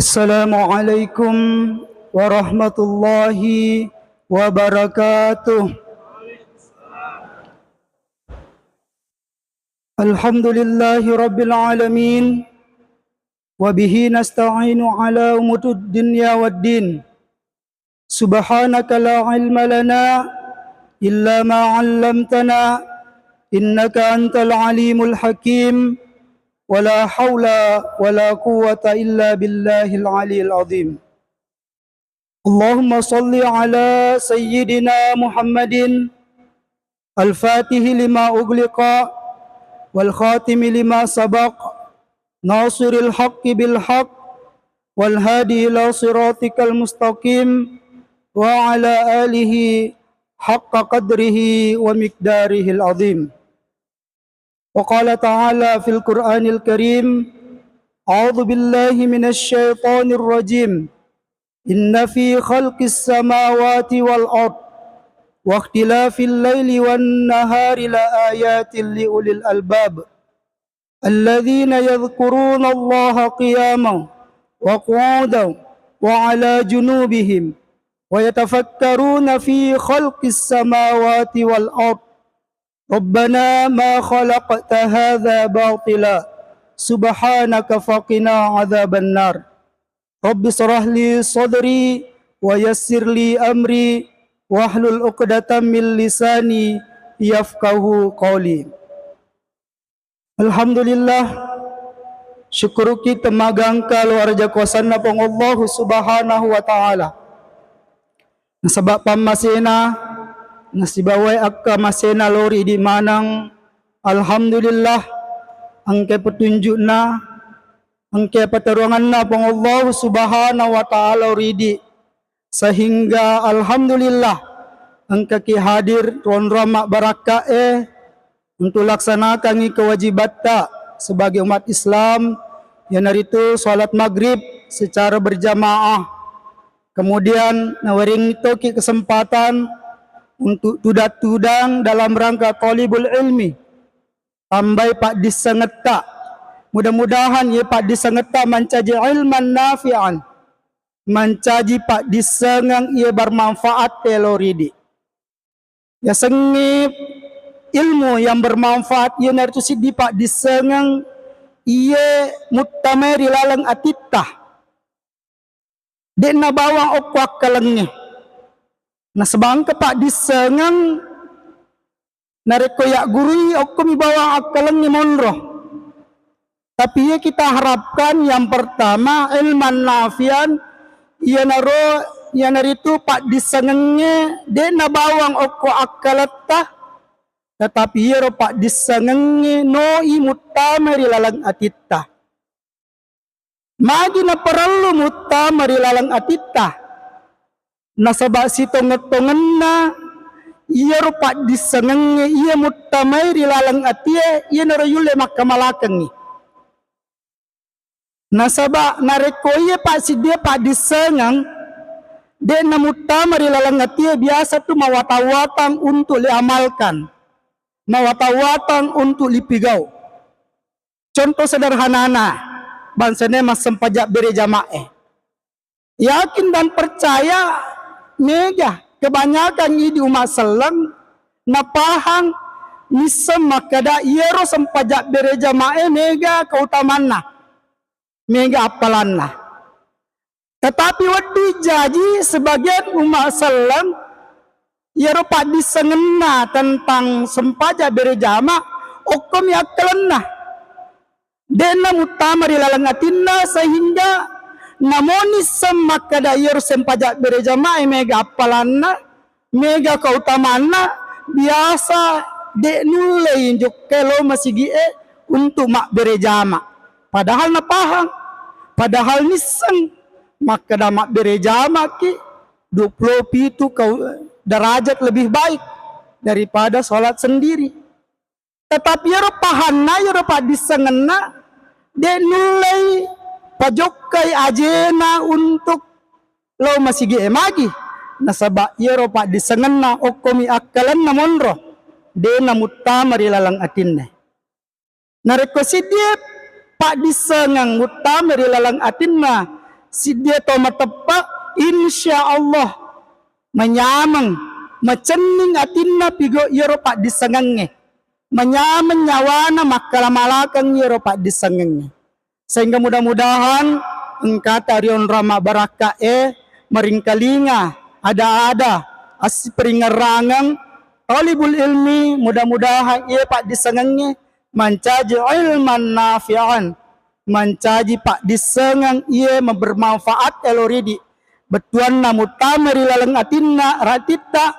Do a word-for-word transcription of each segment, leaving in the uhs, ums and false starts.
Assalamualaikum warahmatullahi wabarakatuh. Alhamdulillahi rabbil alamin. Wa bihi nasta'inu ala umuri dunya waddin. Subhanaka la ilma lana illa ma 'allamtana innaka antal alimul hakim. Wa la haula wa la quwwata illa billahil aliyil azim. Allahumma salli ala sayyidina Muhammadin al-fatihi lima ughliqa wal khatimi lima sabaq, nasiril haqqi bil haqq, wal hadi ila siratikal mustaqim, wa ala alihi haqqa qadrihi wa miqdarihil azim. Wa qala ta'ala fil Qur'anil Karim, a'udzu billahi minasy syaithanir rajim. Inna fi khalqis samawati wal ard wa ikhtilafil laili wan nahari la ayatin li ulil albab. Alladzina yadhkurunallaha qiyaman wa qu'udan wa ala junubihim wa yatafakkaruna fi khalqis samawati wal ard. Rabbana ma khalaqta hadza batila. Subhanaka faqina adzabannar. Rabbi shrah li sadri wa yassir li amri wahlul 'uqdatam min lisani yafqahu qawli. Alhamdulillah, syukuruki temmaga engka lo araja kuasanna Puang Allahu Subhanahu wa Ta'ala. Nasaba pammasena nasibawai akkamasena lo ri idi maneng. Alhamdulillah, engka petunjukna, engka pataruanganna Puang Allahu Subhanahu wa Ta'ala ri idi. Sehingga alhamdulillah engkaki hadir ronroang mabbarakka'e untuk laksanakangngi kewajibatta sebagai umat Islam, iyanaritu salat maghrib secara berjamaah. Kemudian nawerengngi toki kesempatan untuk tudang-tudang dalam rangka thalibul ilmi. Tambai paddissengetta. Mudah-mudahan iye paddissengetta mancaji ilman nafi'an, mancaji paddissengeng iye bermanfaat telo ridi. Yasengnge ilmu yang bermanfaat iyanaritu siddi paddissengeng iye muttamai ri laleng atitta. De'na bawang okko akkalengnge. Nasaba engka paddissengeng narekko yaggurui okkomi bawang akkalengnge monro. Tapi iye kita harapkan yang pertama ilman nafian, iyanaro, iyanaritu paddissengengnge de'na bawang okko akkaletta, tetapi iyaro paddissengengnge noi muttamai ri laleng atitta. Magi naparellu muttama ri laleng atitta? Nasaba sitongeng-tongenna iyaro paddissengengnge iya muttamai ri laleng atie, iyanaro yulle makkamalakengngi. Nasaba narekko iya passiddie paddissengeng de'na muttama ri laleng atie, biasa tu mawatang-watang untuk liamalkan, mawatang-watang untuk lipigau. Contoh sederhanana, bangsana massempajang berejamae. Yakin dan percaya mega kebanyakan idi umat selleng napahang, nisseng makkeda iyaro sempajang berejamae mega keutamanna, mega appalanna. Tetapi wedding jaji sebagian umat selleng, iyaro paddissengenna tentang sempajang berejama okkomi akkalenna. De'na muttama ri laleng atinna sehingga namo nisseng makkeda iyaro sempajang berejamae mega appalanna, mega keutamanna, biasa de' nullei jokkai lao masigi'e untuk mabberejama. Padahal napahang, padahal nisseng makkeda mabberejamaki dua puluh pitu kau-, derajat lebih baik daripada sholat sendiri. Tetapi iyaro pahanna, iyaro paddissengenna, de' nullei pajokkai ajena untuk lao masigi'e magi. Nasaba iyaro paddissengenna okkomi akkalenna monro, de'na muttama ri laleng atinna. Narekko siddie paddissengeng muttama ri laleng atinna, Siddie to mateppe, insya Allah manyameng, macenning atinna pigo iyaro paddissengengnge, manyameng nyawana makkala-malakeng iyaro paddissengengnge. Sehingga mudah-mudahan engkata rionrong mabbarakka'e maringkalinga ada-ada assiperingngerangeng talibul ilmi, mudah-mudahan iye paddissengengnge mancaji ilman nafi'an, mancaji paddissengeng iye mabermanfaat elo ridi, bettuanna muttama ri laleng atinna ratitta,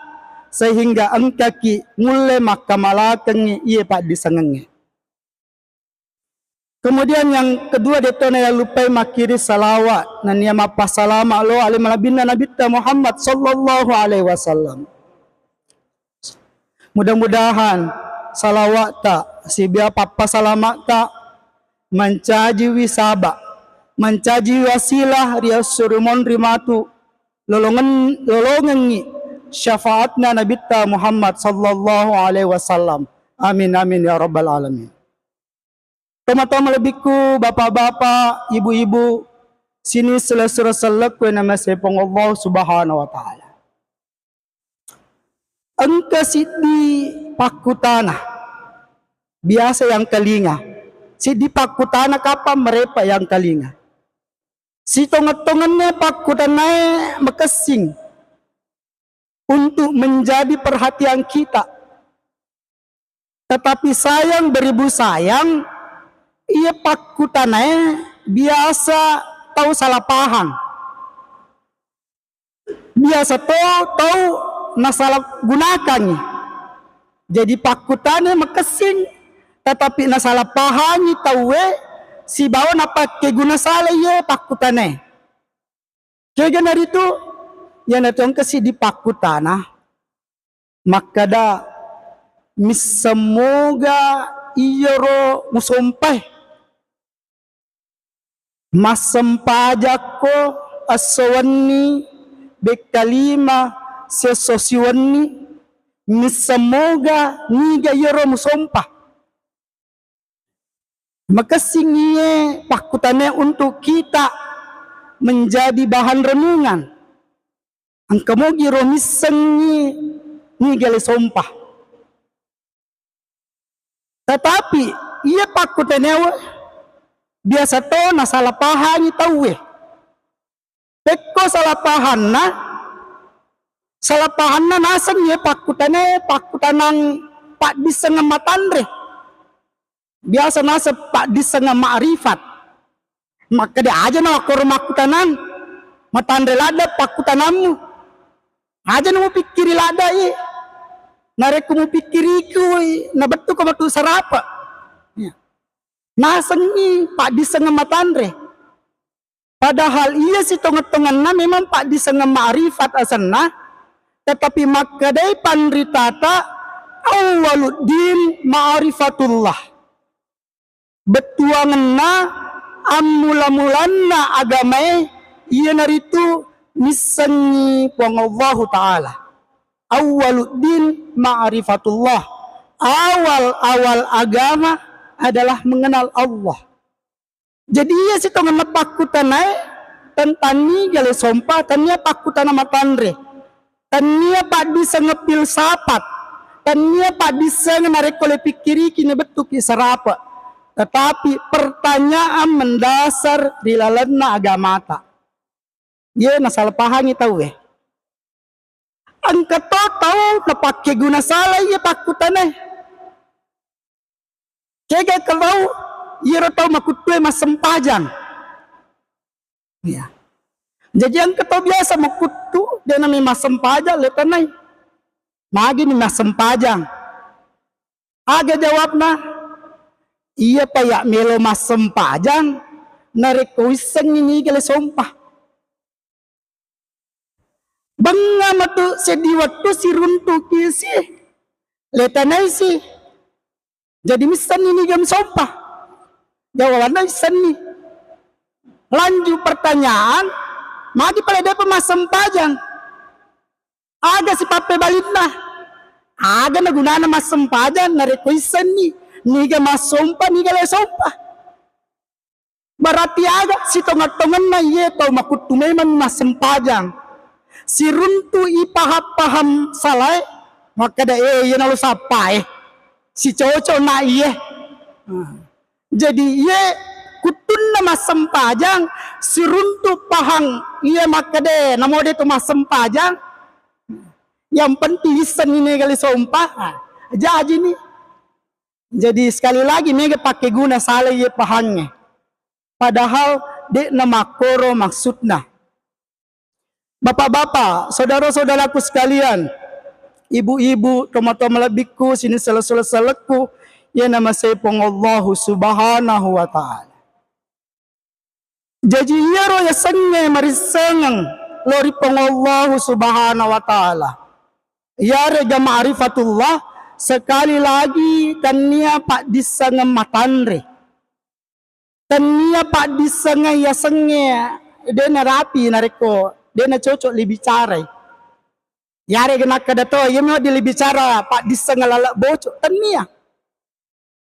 sehingga engkaki mulle makkamalakengngi iye paddissengengnge. Kemudian yang kedua, detto nayallupai makkiri salawat nennia mappasalama lo ale malebbinna Nabitta Muhammad sallallahu alaihi wasallam. Mudah-mudahan salawatta sibia pappasalamata mancajiwi saba, mancajiwi wasilah ri esso ri monri matu lolongen-, lolongengngi syafaatna Nabitta Muhammad sallallahu alaihi wasallam. Amin, amin, ya rabbal alamin. Tomatoa malebbiku, bapak-bapak, ibu-ibu, sini sela-sela sellekku yang namanya Puang Allah Subhanahu wa Ta'ala. Engka siddi pakkutana biasa yang kalinga. Siddi pakkutana kapang merepa yang kalinga. Sitongeng-tongenna pakkutanae makessing untuk menjadi perhatian kita. Tetapi sayang beribu sayang, iya pakkutanae biasa tau salah pahang. Biasa to tau nasalah gunakangngi. Jadi pakkutanae makessing, tetapi nasalah pahangi tauwe sibawa napakkeguna salah iye pakkutanae. Kega naritu, iyanatu engka siddi pakkutana makkada, misseng moga iyaro musompae. Massempajakko esso wenni, bekka lima, siesso siwenni, misseng moga niga iyaro musompa. Makessing iye pakkutanae untuk kita menjadi bahan renungan. Engka mogi ro missengngi niga le sompa. Tetapi iya pakkutanae biasa to nasalah pahangi tauwe. Pekko salah pahanna, salah pahanna naseng iye pakkutanae pakkutanang paddissengeng matanre. Biasa naseng paddissengeng ma'rifat. Makkeda aja na wakkoro makkutanang, matanre ladde pakkutanammu. Aja na mupikkiri ladde i. Narekko mupikkiriku i, nabettuko matu sarapa. Ya. Nasengngi paddissengeng matanre. Padahal iya sitongeng-tongenna memang paddissengeng ma'rifat asenna, tetapi makkedai panritata, "Awwaluddin ma'rifatullah." Bettuangenna ammula-mulanna agamae iyanaritu missengngi Puang Allahu Ta'ala. Awwaluddin ma'rifatullah. Awal-awal agama adalah mengenal Allah. Jadi iya sitongenna pakkutanae tentang niga le sompa, tennia pakkutana matanre, tennia paddissengeng filsafat, tennia paddissengeng narekko le pikkiriki ne bettuki sarapa, tetapi pertanyaan mendasar ri lalenna agamata. Iye nasalah pahangi tauwe. Engka to tau napakkeguna salah iya pakkutanae. Kega kalau iyaro tau makuttue massempajang. Iya. Jadi engka tau biasa makuttu, de nami massempajang, le tanai. Magi ni massempajang. Aga jawabna? Iya pa ya melo massempajang, narekko wissengngi niga le sompa. Bengnga matu seddi wettu siruntuki si, le tanai si. Jadi missenni niga sompa? Jawabanna missenni. Lanjut pertanyaan, magi pale depa massempajang? Aga sipappebalinna? Aga nagunana massempajang narekko issenni niga massompa, niga le sompa? Berarti aga sitongeng-tongenna iye tau makuttu memang massempajang. Siruntu i paham-paham salae, makkeda, "Eh, iye nalo sappae. Sicocok na iye." Nah. Jadi iye kuttunna massempajang, siruntu pahang iye makkeda, "Namo de tu massempajang. Yang penting isseng ni mega le sompa." Nah, jajini. Jadi sekali lagi mega pakkeguna sala iye pahangnge. Padahal de'na makkoro maksudna. Bapak-bapak, saudara-saudaraku sekalian, ibu-ibu, tomatoa malebbikku, sining sele-, sele-, selekku, iya namasei Puang Allahu Subhanahu wa Ta'ala. Jaji iyaro yasengnge marissengeng lao ri Puang Allahu Subhanahu wa Ta'ala, iyarega ma'rifatullah, sekali lagi tennia paddissengeng matanre. Tennia paddissengeng yasengnge de narapi narekko de nacocok libicarai. Yarega nakkeda to, iya mewa di libicara paddissengeng laleng bocok. Tennia.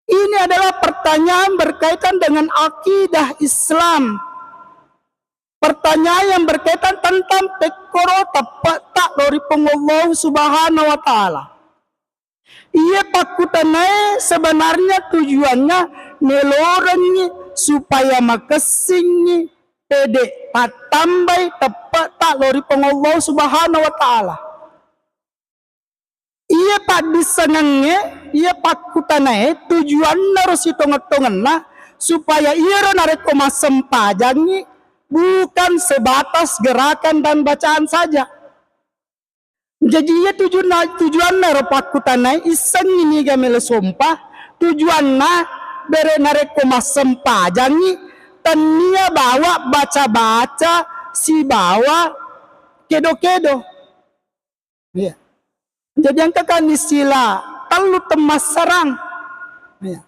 Ini adalah pertanyaan berkaitan dengan akidah Islam. Pertanyaan yang berkaitan tentang pekkoro teppe'ta lao ri Puang Allahu Subhanahu wa Ta'ala. Iya pakkutanae sebenarnya tujuannya melorengngi supaya makessingngi pede pattambai teppe'ta lao ri Puang Allahu Subhanahu wa Ta'ala. Iya paddissengengnge, iya pakkutanae tujuanna ro sitongeng-tongenna supaya iyaro narekko massempajangngi bukan sebatas gerakan dan bacaan saja. Jaji iya tujunna, tujuanna ro pakkutanae issengngi niga melo sompa, tujuanna bere narekko massempajangngi tennia bawa baca-baca sibawa kedo-kedo. Iya. Jadi engka kan istilah tellu temmassarang. Iya.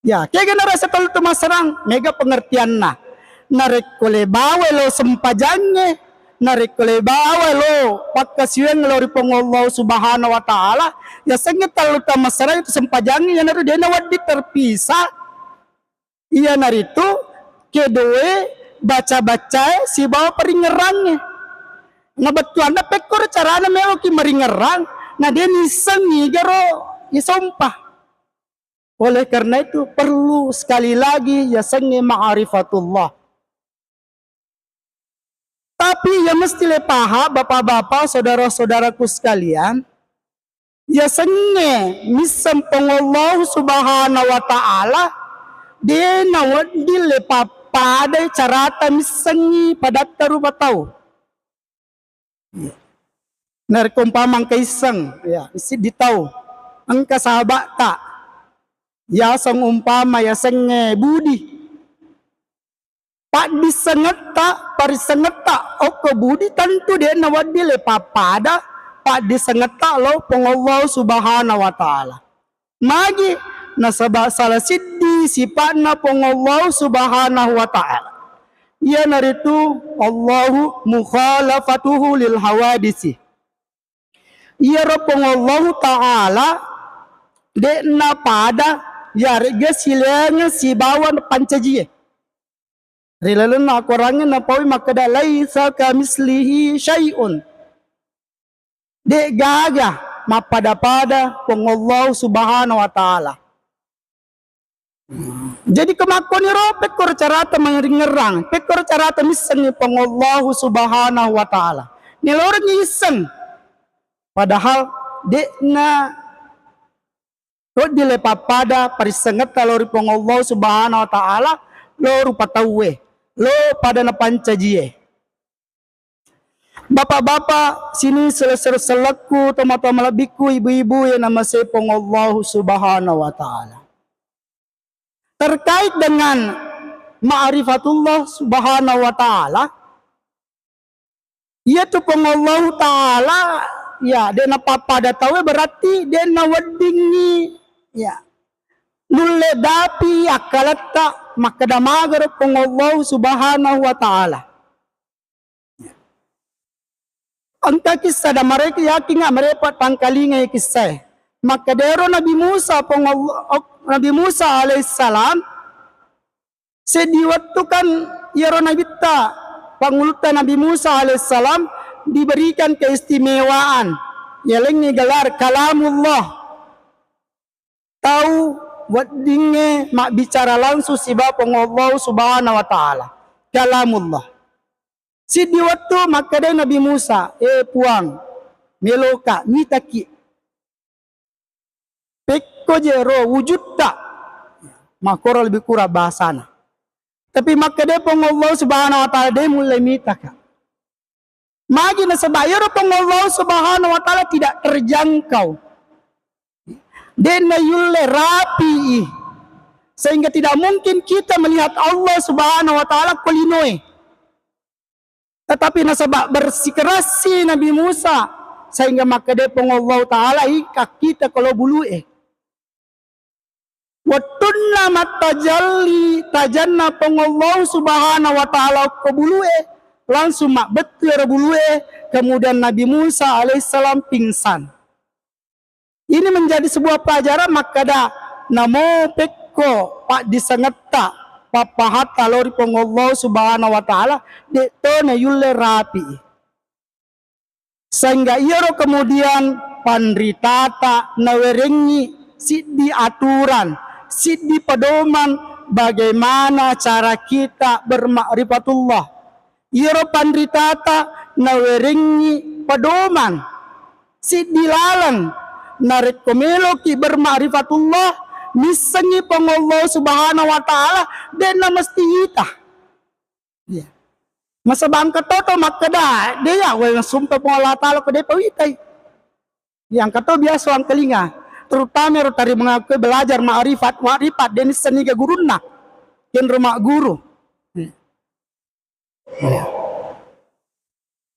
Ya, kega narasa tellu temmassarang, mega pengertianna. Narekko le bawa lo sempajangnge, narekko le bawa lo pakkasiwiang lao ri Puang Allah Subhanahu wa Ta'ala, yasengnge tellu temmassarang itu sempajangnge, iyanaro de nawedding terpisah, iyanaritu kedoe, baca-bacae, sibawa paringngerangnge. Nabettuanna pekkoro carana meloki maringngerang, na de nissengngi garo isompa. Oleh karena itu, perlu sekali lagi yasengnge ma'rifatullah. Tapi yang mesti le paham, bapak-bapak, saudara-saudaraku sekalian, yasengnge misseng Puang Allah Subhanahu wa Ta'ala, de nawedding le pappadai carata missengngi padatta rupa tau. Narekko umpama engka isseng, ya, siddi tau, engka sahaba'ta, yaseng umpama yasengnge Budi. Paddissengetta, parissengetta okko Budi tentu de nawedding le pappada paddissengetta lo Puang Allah Subhanahu wa Ta'ala. Magi? Nasaba salah siddi sipa'na Puang Allah Subhanahu wa Ta'ala, iyanaritu Allahu mukhalafatuhu lil hawadisi. Iyaro Puang Allahu Ta'ala de'na pada yarega silaingeng sibawa pancajie. Ri lalenna Akorangnge napaui makkeda, "Laisa kamislihi syai'un." De'gaga mappada-pada Puang Allah Subhanahu wa Ta'ala. Jadi kemakkoniro pekkoro carata maringngerang, pekkoro carata missengngi Puang Allah Subhanahu wa Ta'ala. Nelorengngi isseng. Padahal de'na Wedding le pappada parissengetta lao ri Puang Allah Subhanahu wa Ta'ala, lao rupa tauwe, lao pada napancajie. Bapak-bapak, sining sele-, sele-, selekku, tomatoa malebbiku, ibu-ibu yang namasei Puang Allah Subhanahu wa Ta'ala. Terkait dengan ma'rifatullah Subhanahu wa Ta'ala, iyatu Puang Allahu Ta'ala, ya, de' napappada tauwe, berarti de' naweddingngi, ya, nulle dapi akkaletta makkeda magaro Puang Allahu Subhanahu wa Ta'ala. Engka kissa da mereka yakin nggak mereka tangkalinga kissae. Makkedaro Nabi Musa, Puang Allah, Nabi Musa alaihissalam, Seddi wettu kan iyaro nabitta, pangulutta Nabi Musa alaihissalam, diberikan keistimewaan, yalengngi gelar Kalamullah. Tau weddingnge mabbicara langsung sibawa Puang Allah Subhanahu wa Ta'ala. Kalamullah. Siddi wettu makkeda Nabi Musa, "Eh Puang, meloka mitaki." Pekko je ro wujutta, makkoro lebih kurang bahasana. Tapi makkeda Puang Allah Subhanahu wa Ta'ala, de mulle mitaka. Magi nasaba iyaro Puang Allah Subhanahu wa Ta'ala tidak terjangkau. De nayulle rapi, sehingga tidak mungkin kita melihat Allah Subhanahu wa Ta'ala ko linoe. Tetapi nasaba bersikerasi Nabi Musa, sehingga makkeda Puang Allah Ta'ala, "Ika kita kalau bulu'e." Wettunna mattajalli tajanna Puang Allah Subhanahu wa Ta'ala ko bulu'e, langsung mabbettu ero bulu'e, kemudian Nabi Musa alaihissalam pingsan. Ini menjadi sebuah pelajaran makkeda, namo pekko paddisengetta, pappahatta lao ri Puang Allah Subhanahu wa Ta'ala, de to nayulle rapi. Sehingga iyaro kemudian panritata nawerengngi siddi aturan, siddi pedoman bagaimana cara kita bermakrifatullah. Iyaro panritata nawerengngi pedoman siddi laleng, narekko meloki bermakrifatullah, missengngi Puang Allah Subhanahu wa Ta'ala, de'na mesti ita. Iya. Nasaba engka to tau makkeda, de ya, we sumpah Puang Allah Ta'ala ko de pawitai. Iya, engka to biasa wangkalinga, terutama ero tari mengaku belajar ma'rifat, ma'rifat, de nissenni ga gurunna. Kenro magguru. Iya.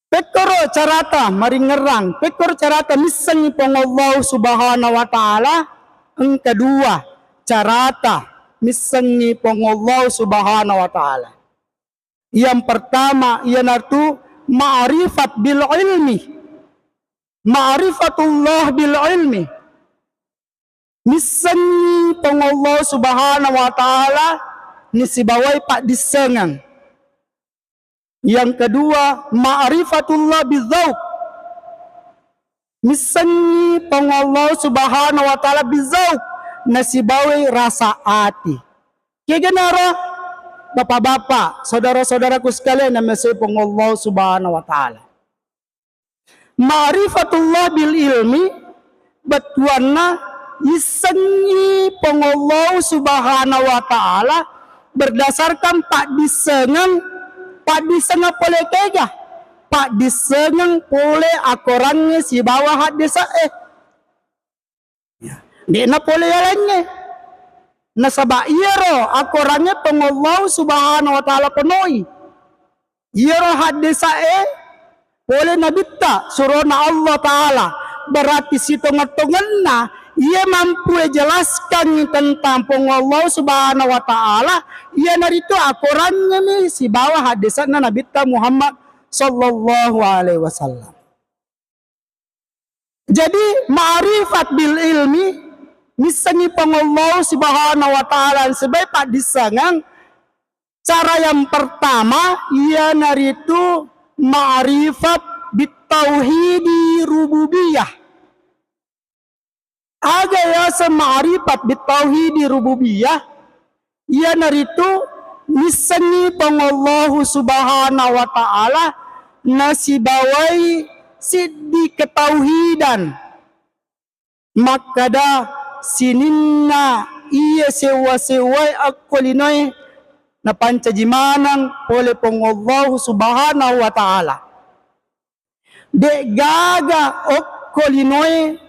Pekkoro carata maringerrang, pekkoro carata missengngi Puang Allah Subhanahu wa Ta'ala, engka dua carata missengngi Puang Allah Subhanahu wa Ta'ala. Yang pertama iyanaritu ma'rifat bil ilmi. Ma'rifatullah bil ilmi. Missengngi Puang Allah Subhanahu wa Ta'ala nisibawai paddissengeng. Yang kedua, ma'rifatullah bidzauq. Missengngi Puang Allah Subhanahu wa Ta'ala bidzauq, nasibawai rasa ati. Keganaro, bapak-bapak, saudara-saudaraku sekalian yang masihi Puang Allah Subhanahu wa Ta'ala. Ma'rifatullah bil ilmi, bettuanna issengngi Puang Allah Subhanahu wa Ta'ala berdasarkan paddissengeng, paddissengeng pole kega, paddissengeng pole akorangnge sibawa haddesa'e. Ya. De'na pole yalengnge. Nasaba iyaro akorangnge Puang Allah Subhanahu wa Ta'ala ponoi. Iyaro haddesa'e pole nabitta surona Allah Ta'ala. Berarti sitongeng-tongenna iya mampue jelaskan tentang Puang Allah Subhanahu wa Ta'ala, iyanaritu akorangngemi sibawa haddesa'na Nabitta Muhammad sallallahu alaihi wasallam. Jadi, ma'rifat bil ilmi, missengngi Puang Allah Subhanahu wa Ta'ala sebagai paddissengeng. Cara yang pertama, iyanaritu ma'rifat bitauhidi rububiyah. Aga yaseng ma'rifat bitauhidi rububiyah? Iyanaritu missengngi Puang Allahu Subhanahu wa Ta'ala nasibawai siddi ketauhidan. Makkeda sininna iya sewwa-sewwae akko linoe napancaji maneng pole Puang Allahu Subhanahu wa Ta'ala. De'gaga okko linoe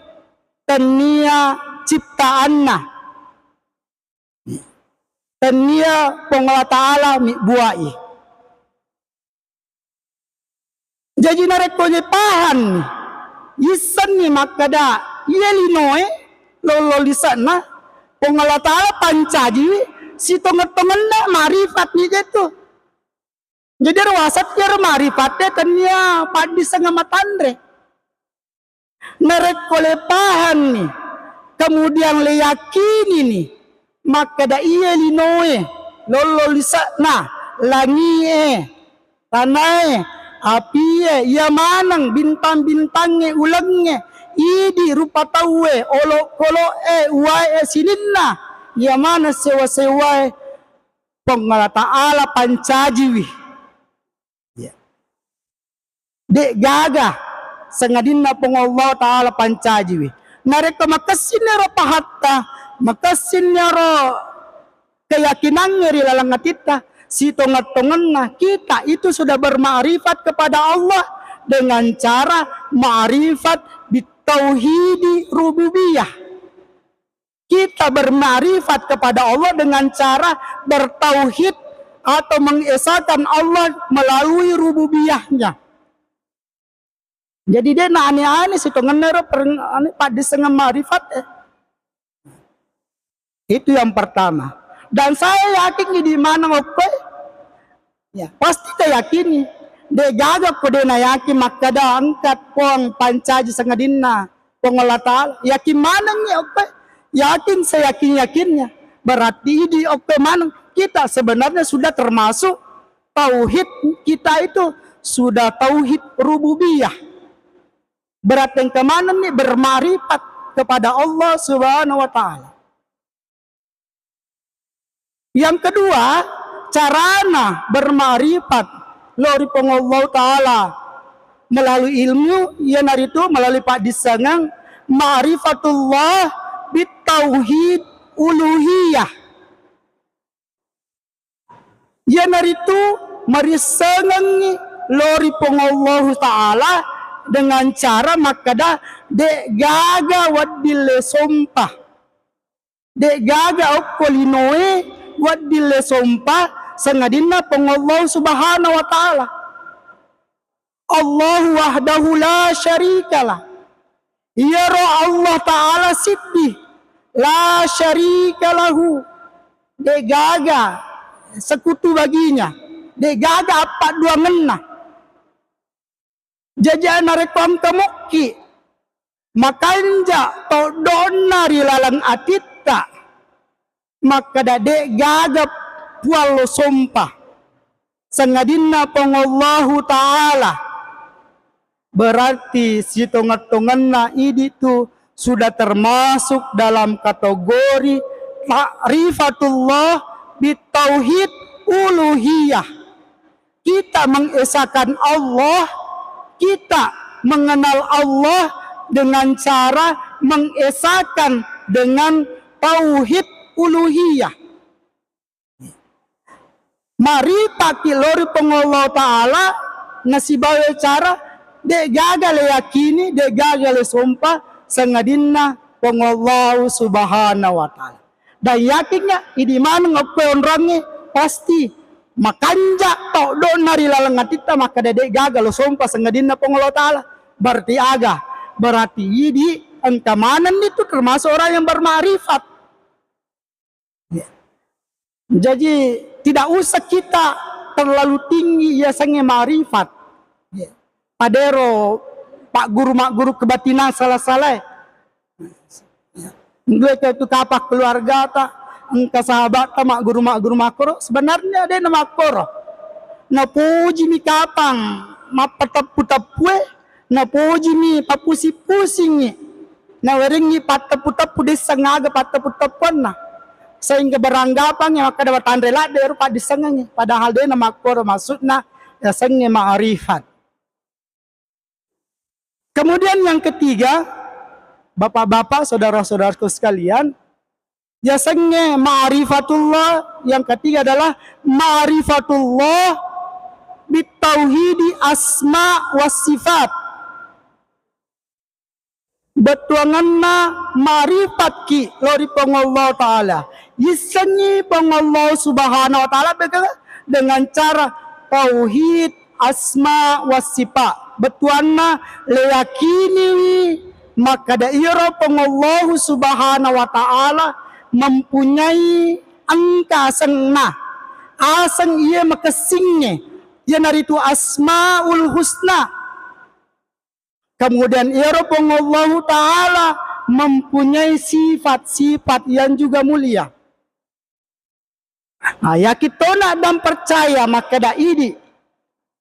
tennia ciptaanna, tennia Puang Allah Ta'ala mibbuai. Jaji narekko je pahanni, issenni makkeda iya linoe lollo lise'na Puang Allah Ta'ala pancajiwi sitongeng-tongenna ma'rifatni jetu. Jadi ero wasat iyaro ma'rifatte tennia paddissengeng matanre. Narekko le pahanni, kemudian le yakinini makkeda iya linoe lollo lise'na, langi'e, tanae, apie, iya maneng bintang-bintangnge, ulengnge, idi rupa tauwe, olokolo'e, uwae'e, sininna, iya maneng sewa-sewae, Puang Allah Ta'ala pancajiwi. Iya. De'gaga sangadinna Puang Allah Ta'ala pancajiwi. Narekko makessinni ro pahatta, makessinni ro keyakinangnge ri laleng atitta, sitongeng-tongenna kita itu sudah bermakrifat kepada Allah dengan cara makrifat bitauhidi rububiyah. Kita bermakrifat kepada Allah dengan cara bertauhid atau mengesakan Allah melalui rububiyahnya. Jadi, de' na ane-ane sitongenna ro per-, ane, paddissengeng makrifat, eh. Itu yang pertama. Dan saya yakin idi maneng okkoe, ya, pasti tayakini. De'gaga ko de' nayakin makkeda engka Puang pancaji sangadinna Puang Allah Ta'ala. Yakin manengngi okkoe. Yakin seyakin-yakinnya. Berarti idi okkoe maneng. Kita sebenarnya sudah termasuk tauhid kita itu sudah tauhid rububiyah. Berarti engka manenni bermakrifat kepada Allah Subhanahu wa Ta'ala. Yang kedua, carana bermakrifat lao ri Puang Allah Ta'ala melalui ilmu, iyanaritu melalui paddissengeng ma'rifatullah bitauhid uluhiyah. Iyanaritu marissengengngi lao ri Puang Allahu Ta'ala dengan cara makkeda, de'gaga wedding le sompa, de'gaga okko linoe wedding le sompa sangadinna Puang Allahu Subhanahu wa Ta'ala. Allahu wahdahu la syarikalah. Iyaro Allah Ta'ala siddi, la syarika lahu, de'gaga sekutu baginya, de'gaga appadduangenna. Jaji narekko engka mukki makanja toddonna ri laleng atitta, makkeda de'gaga puang lo sompa sangadinna Puang Allahu Ta'ala, berarti sitongeng-tongenna idi tu sudah termasuk dalam kategori ma'rifatullah bitauhid uluhiyah. Kita mengesakan Allah, kita mengenal Allah dengan cara mengesakan dengan tauhid uluhiyah. Ma'rifatki lao ri Puang Allah Ta'ala nasibawa cara de'gaga le yakini, de'gaga le sompa sangadinna Puang Allah Subhanahu wa Ta'ala. Dan yakinnya, idi maneng okkoe onrongnge, pasti makanja toddonna ri laleng atitta makkeda de'gaga lo sompa sangadinna Puang Allah Ta'ala. Berarti aga? Berarti idi engka manenni tu termasuk orang yang bermakrifat. Ya. Jadi, tidak usah kita terlalu tinggi yasengnge ma'rifat. Ya. Padero pagguru-magguru kebatinan sala-salae. Dua ke tu kapang keluargata, engka sahabatta magguru-magguru makkoro, sebenarnya de' namakkoro. Napojimi kapang mappateppu-teppue, napojimi pappusi-pusingi, nawerengngi patteppu-teppu, desseng aga patteppu-teppuanna, sehingga beranggapangngi makkeda watanre ladde ero paddissengengngi, padahal de' namakkoro maksudna yasengnge ma'rifat. Kemudian yang ketiga, bapak-bapak, saudara-saudaraku sekalian, yasengnge ma'rifatullah, yang ketiga adalah ma'rifatullah bitauhidi asma was sifat. Bettuangenna ma'rifatki lao ri Puang Allah Ta'ala. Yissengngi Puang Allah Subhanahu wa Ta'ala bega-, dengan cara tauhid asma wa sifat. Bettuanna, leyakiniwi makkeda iyaro Puang Allahu Subhanahu wa Ta'ala mempunyai engka asenna. Aseng iya makessingnge, iyanaritu Asmaul Husna. Kemudian iyaro Puang Allahu Ta'ala mempunyai sifat-sifat yang juga mulia. Nah, yakin tona dan percaya makkeda idi,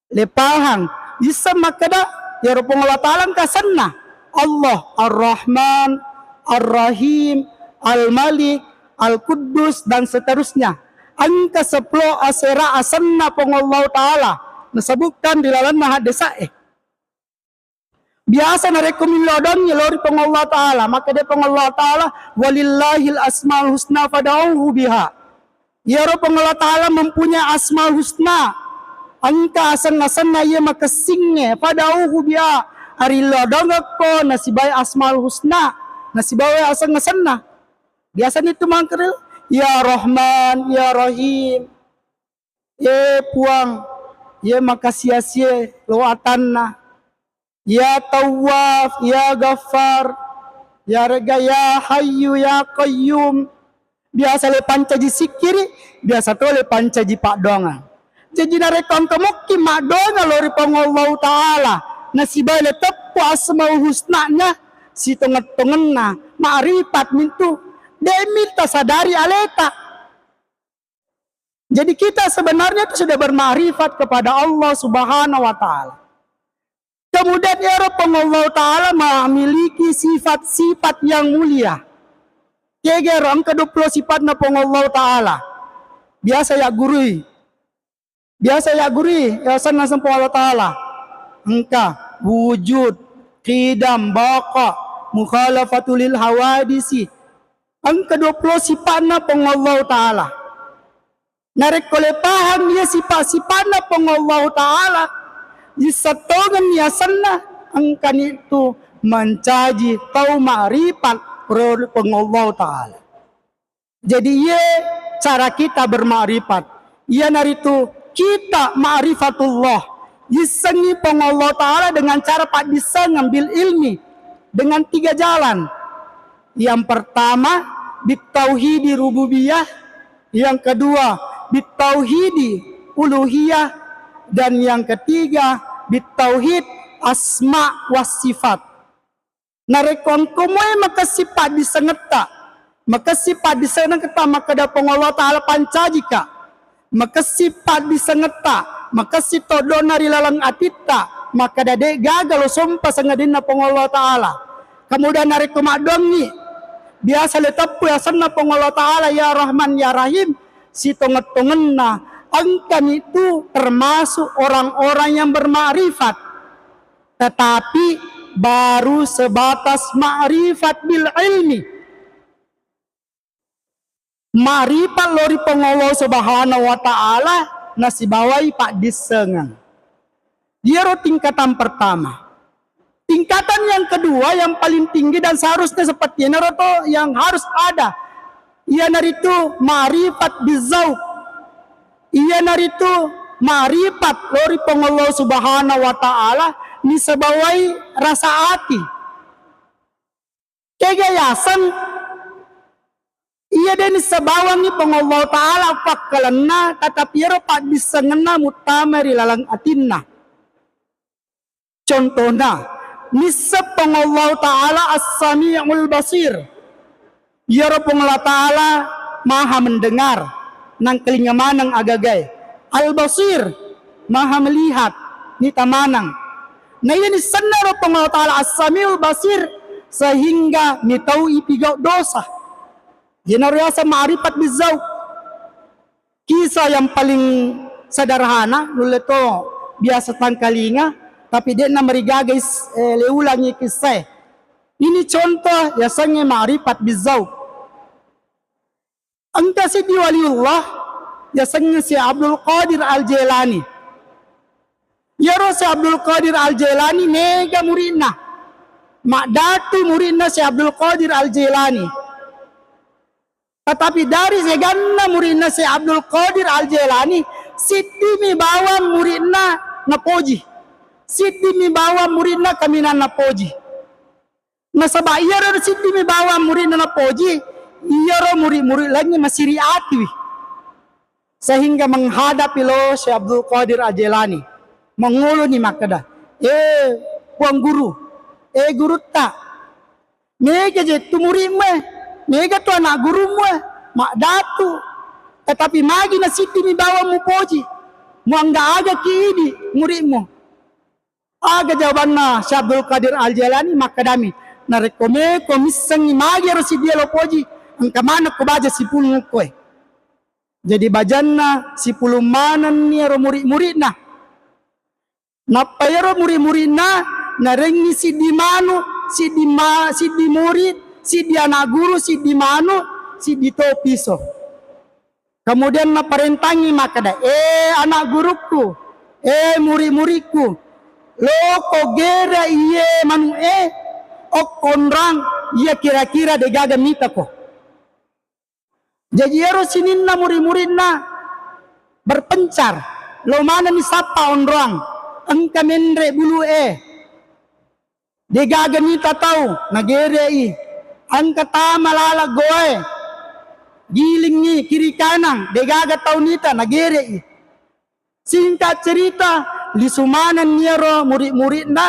lepahang, isseng makkeda iyaro Puang Allah Ta'ala engka asenna. Allah, Ar-Rahman, Ar-Rahim, Al-Malik, Al-Quddus, dan seterusnya. Engka seppulo asera asenna Puang Allah Ta'ala nasebutkan di lalenna haddesae. Biasa narekko millau dongngi lao ri Puang Allah Ta'ala, makkeda Puang Allah Ta'ala, "Walillahil asmaul husna fad'uhu biha." Iyaro Puang Allah Ta'ala mempunyai asmaul husna. Engka aseng-asenna iya makessingnge, fad'uhu biha. Arillau dongekko nasibai asmaul husna, nasibai aseng-asenna. Biasani tu mangkeril, "Ya Rahman, ya Rahim." Eh Puang, iye makasiasie lo atanna. Ya Tawwaf, ya Ghaffar, yarega ya Hayyu, ya Qayyum. Biasa le pancaji sikkiri, biasa to le pancaji paddoangeng. Jaji narekko engka mukki maddoangeng lo ri Puang Allahu Ta'ala, nasibai le teppu asmaul husnanya, sitongeng-tongenna, ma'rifat mintu, de' mi tasadari aleta. Jadi kita sebenarnya itu sudah bermakrifat kepada Allah Subhanahu wa Ta'ala. Kemudian iyaro Puang Allah Ta'ala memiliki sifat-sifat yang mulia. Kegero engka dua puluh sifatna Puang Allah Ta'ala. Biasa ya gurui. Biasa ya gurui, ya senna Puang Allah Ta'ala. Engka wujud, qidam, baqa, mukhalafatu lil hawadisi. Engka dua puluh sifatna Puang Allah Ta'ala. Narekko le pahang iya sipa-sipanna Puang Allahu Ta'ala, yisseng tongenni asenna, engkani tu mancaji tau ma'rifat ro Puang Allahu Ta'ala. Jadi, iye cara kita bermakrifat, iyanaritu kita ma'rifatullah, yissengngi Puang Allahu Ta'ala dengan cara paddissengeng bil ilmi, dengan tiga jalan. Yang pertama, bitauhidi rububiyah, yang kedua, bitauhidi uluhiyah, dan yang ketiga, bitauhid asma was sifat. Narekko engko moe makessing paddissengetta, makessing paddissengetta makkeda Puang Allah Ta'ala pancajika, makessing paddissengetta, makessing toddonna ri laleng atitta, makkeda de' gaga lo sompa sangadinna Puang Allah Ta'ala. Kemudian narekko maddoangngi, biasa le teppui asenna Puang Allah Ta'ala, ya Rahman, ya Rahim, sitongeng-tongenna, engkani tu termasuk orang-orang yang bermakrifat. Tetapi baru sebatas ma'rifat bil ilmi. Ma'rifat lo ri Puang Allah Subhanahu wa Ta'ala nasibawai paddissengeng. Iyaro tingkatan pertama. Tingkatan yang kedua yang paling tinggi dan seharusnya seperti ini, atau yang harus ada, iyanaritu ma'rifat bizauq. Iyanaritu ma'rifat lo ri Puang Allah Subhanahu wa Ta'ala nisabawai rasa ati. Kega yaseng iya de' nissabawangngi Puang Allah Ta'ala pakkalenna, tetapi iyaro paddissengenna muttama ri laleng atinna. Contohna, nisseng Puang Allah Ta'ala As-Sami'ul Basir. Iyaro Puang Allah Ta'ala Maha Mendengar, nangkalinga maneng agagae. Al-Basir, Maha Melihat, nita maneng. Na iya nissenna ro Puang Allah Ta'ala As-Sami'ul Basir, sehingga mitau'i pigau dosa. Iyanaro yaseng ma'rifat bizauq. Kisah yang paling sederhana, nulle to biasa tangkalinga, tapi de'na marigaga is-, eh, le ulangi kissae. Ini contoh yasengnge ma'rifat bizauq. Engka siddi waliullah yasengnge Syekh Abdul Qadir Al-Jailani. Iyaro Syekh Abdul Qadir Al-Jailani mega muridna. Maddatu muridna Syekh Abdul Qadir Al-Jailani. Tetapi dari seganna muridna Syekh Abdul Qadir Al-Jailani, siddimi bawang muridna napoji. Siddimi bawang muridna kaminang napoji. Nasaba iyaro siddimi bawang muridna napoji, iyaro murid-murid laingnge masiri atiwi. Sehingga menghadapi lo Syekh Abdul Qadir Al-Jailani, mangoloni makkeda, "Eh, Puang Guru, eh, Gurutta, mega je tu muridmu, eh, mega tu anak gurumu, eh, maddatu. Tetapi magi na siddimi bawang mupoji, muangga-agaki idi muridmu. Aga jawabanna Syekh Abdul Qadir Al-Jailani? Makkedami, narekko meko missengngi magi ero siddi lo poji, engka maneng ko baja sipulung okkoe. Jadi bajanna sipulung manenni ero murid-muridna. Nappa ero murid-muridna narengngi siddi manu, siddi ma-, siddi murid, siddi anak guru, siddi manu, siddi to piso. Kemudian naparentangngi makkeda, "Eh, anak gurukku, eh, murid-muridku, loko gere iye manu'e, okko onrang iya kira-kira degaga mitako." Jaji ero sininna murid-muridna berpencar, lo manenni sappa onroang, engka menre bulu'e. Degaga mita tau, nagere'i. Engka tama laleng goae, gilingngi kiri kanang, degaga tau nita, nagere'i. Singkat cerita, lisu manenni ero murid-muridna,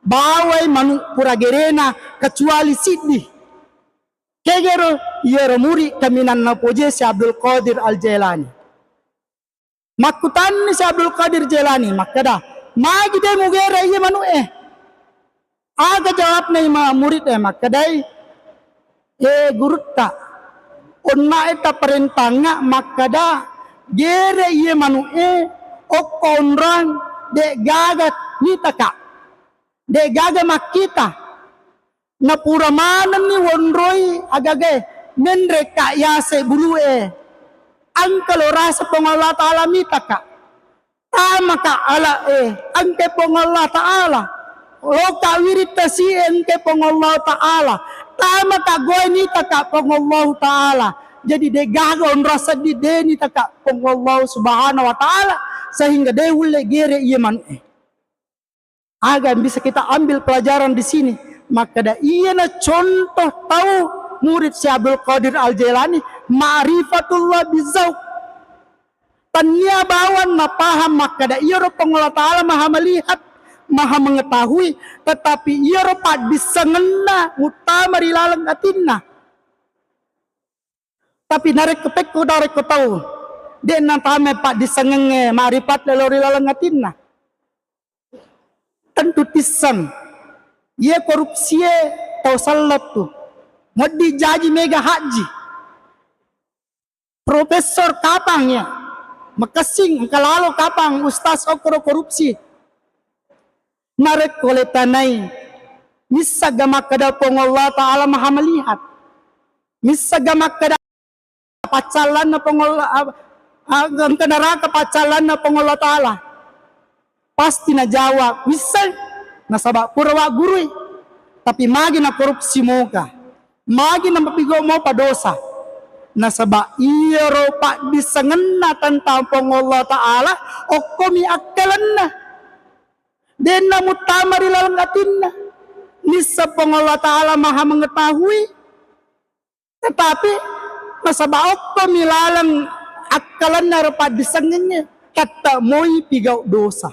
bawai manu pura gerena, kecuali siddi. Kegero, iyero murid kaminang napoje si Abdul Qadir Al-Jailani. Makkutanni si Abdul Qadir Jailani, makkeda, "Magi de mugere iye manu'e?" Aga jawabna ima murid e, makkedai, "Eh, gurutta, onna e taparentangnga makkeda gere iye manu'e okko onrang, de gaga nitaka, de gaga makkita." Napura manenni wonroi agagae, menreka yase bulu'e. Engka lo rasa Puang Allah Ta'ala mitaka. Tamaka ala'e, engke Puang Allah Ta'ala. Loka wiring tasi'e, engke Puang Allah Ta'ala. Tamaka goe nitaka Puang Allah Ta'ala. Jadi degaga onrasa di de nitaka Puang Allah Subhanahu wa Ta'ala, sehingga de ulle gere iye manu'e. Aga yang bisa kita ambil pelajaran di sini? Makkeda iyana contoh tau murid si Abdul Qadir Al-Jailani, ma'rifatullah bizauq. Tania bawang napaham makkeda iyaro Puang Allah Ta'ala maha melihat, maha mengetahui, tetapi iyaro paddissengenna muttama ri laleng atinna. Tapi narekko pekko narekko tau de natama paddissengengnge ma'rifat lalo ri laleng atinna, tentu tisseng. Iye korupsie tau sellettu. Moddi jaji mega haji. Profesor kapang ya. Makessing engka lalo kapang ustaz okkoro korupsi. Narekko le tanai, missagga makkeda Puang Allah Ta'ala maha melihat. Missagga makkeda paccallanna Puang Allah, a-, a-, engka neraka paccallanna Puang Allah Ta'ala? Pasti najawab, "Wisseng, nasaba pura waggurui." Tapi magi nakorupsi moka? Magi napigau mopa dosa? Nasaba iyaro paddissengenna tentang Puang Allah Ta'ala okkomi akkalenna. Denna muttama ri laleng atinna. Nisseng Puang Allah Ta'ala maha mengetahui. Tetapi nasaba okkomi laleng akkalenna ro paddissengengnge, tette moi pigau dosa.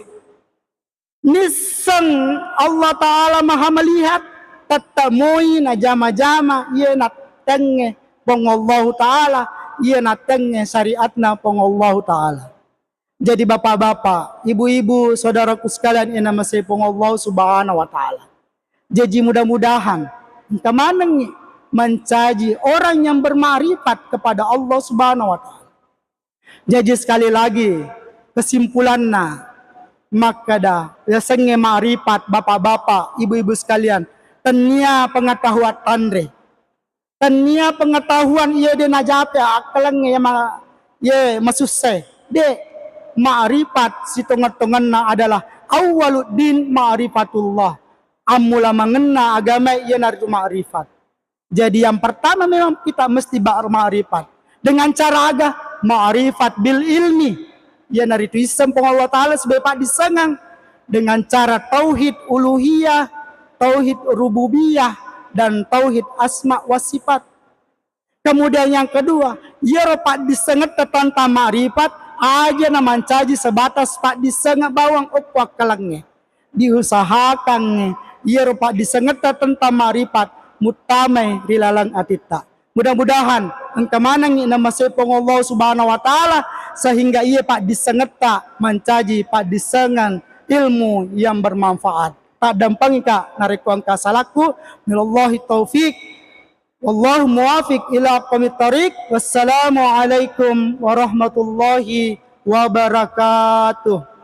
Nisseng Allah Ta'ala maha melihat, tette moi najama-jama iye nattengnge Puang Allahu Ta'ala, iye nattengnge syariatna Puang Allahu Ta'ala. Jadi bapak-bapak, ibu-ibu, saudaraku sekalian yang namasei Puang Allah Subhanahu wa Ta'ala. Jaji mudah-mudahan engka manengngi mancaji orang yang bermakrifat kepada Allah Subhanahu wa Ta'ala. Jaji sekali lagi kesimpulanna makkeda yasengnge makrifat, bapak-bapak, ibu-ibu sekalian, tennia pengetahuan tanre. Tennia pengetahuan iye de najape akkalengnge iye ma-, iye masussai. De, ma'rifat sitongeng-tongenna adalah awwaluddin ma'rifatullah. Ammula mangenna agama iyanaritu ma'rifat. Jadi yang pertama memang kita mesti ba-, ma'rifat. Dengan cara aga? Ma'rifat bil ilmi. Iyanaritu isseng Puang Allah Ta'ala sebagai paddissengeng dengan cara tauhid uluhiyah, tauhid rububiyah, dan tauhid asma wa sifat. Kemudian yang kedua, iyaro paddissengetta tentang ma'rifat aja na mancaji sebatas paddissengeng bawang okko akkalengnge. Diusahakangnge iyaro paddissengetta tentang ma'rifat muttamai ri laleng atitta. Mudah-mudahan engka manengngi namasei Puang Allah Subhanahu wa Ta'ala, sehingga iya paddissengetta mancaji paddissengeng ilmu yang bermanfaat. Taddampengika narekko engka salakku, minallahi taufiq. Wallahu muwafiq ila aqwamit thariq. Wassalamualaikum warahmatullahi wabarakatuh.